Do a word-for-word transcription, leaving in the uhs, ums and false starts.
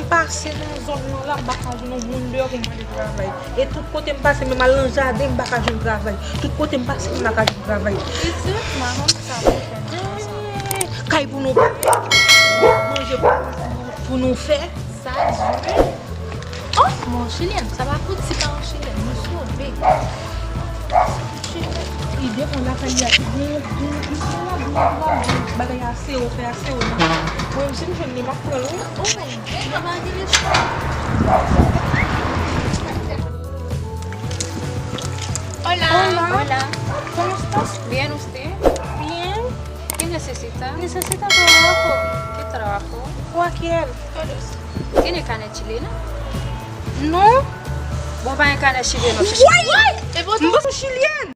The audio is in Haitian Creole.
Pase nan zòn nan la, m pa ka jwenn yon moun deyò pou m mande travay. E tout kote m pase, menm al nan jaden, m pa ka jwenn travay. Tout kote m pase, m pa ka jwenn travay. Isit, madanm sa pou fè nan sa. Kay pou nou pale, manje pou, pou nou fè. Sa di. Oh, mon chilyèn, sa pa fouti pa yon chilyèn, nou sove. Ide mwen lakay li a, gon, gon, gon, gon, gon, bagay a sewo, fè a sewo, non. Mwen, si m jwenn li, m ap pran l, wi. Oh, e pa bagay li. Hola. Hola. Hola. ¿Cómo estás? Bien, ¿usted? Bien. ¿Qué necesita? Necesita trabajo. ¿Qué trabajo? Cualquier. ¿Tiene carne chilena? No. Bon, pa gen kanè chilyen non. Why? M pa se chilyèn.